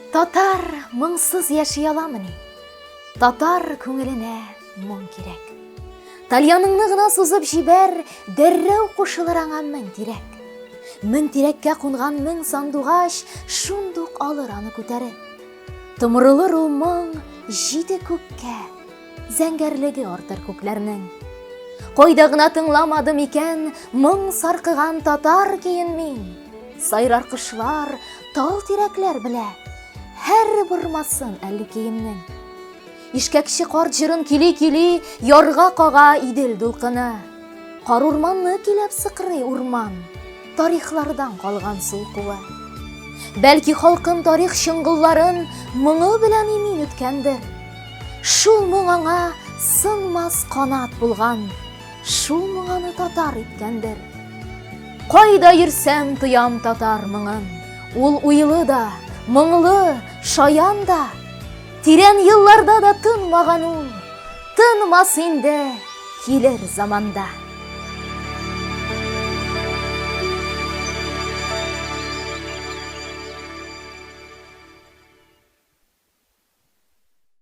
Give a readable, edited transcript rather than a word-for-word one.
Татар моңсыз яши аламыни? Татар күңеленә моң кирәк. Тальяныңны гына сузып җибәр, дәррәү кушылыр аңа мең тирәк. Мең тирәккә кунган мең сандугач шундук алыр аны күтәреп. Томырылыр ул моң җиде күккә, зәңгәрлеге артыр күкләрнең. Кайда гына тыңламадым икән, моң саркыган татар көен мин. Сайрар кошлар, тал тирәкләр белә, һәр бормасын әле киемнең. Ишкәкче карт җырын кили-кили, ярга кага Идел дулкыны. Кар урманны киләп сыкрый урман, тарихлардан калган сулкуы. Бәлки халкым тарих чоңгылларын моңы белән имин үткәндер. Шул моң аңа сынмас канат булган, шул моң аны татар иткәндер. Кайда йөрсәм тоям татар моңын, ул уйлы да, моңлы, шаян да. Тирән елларда да тынмаган ул, тынмас инде килер заманда.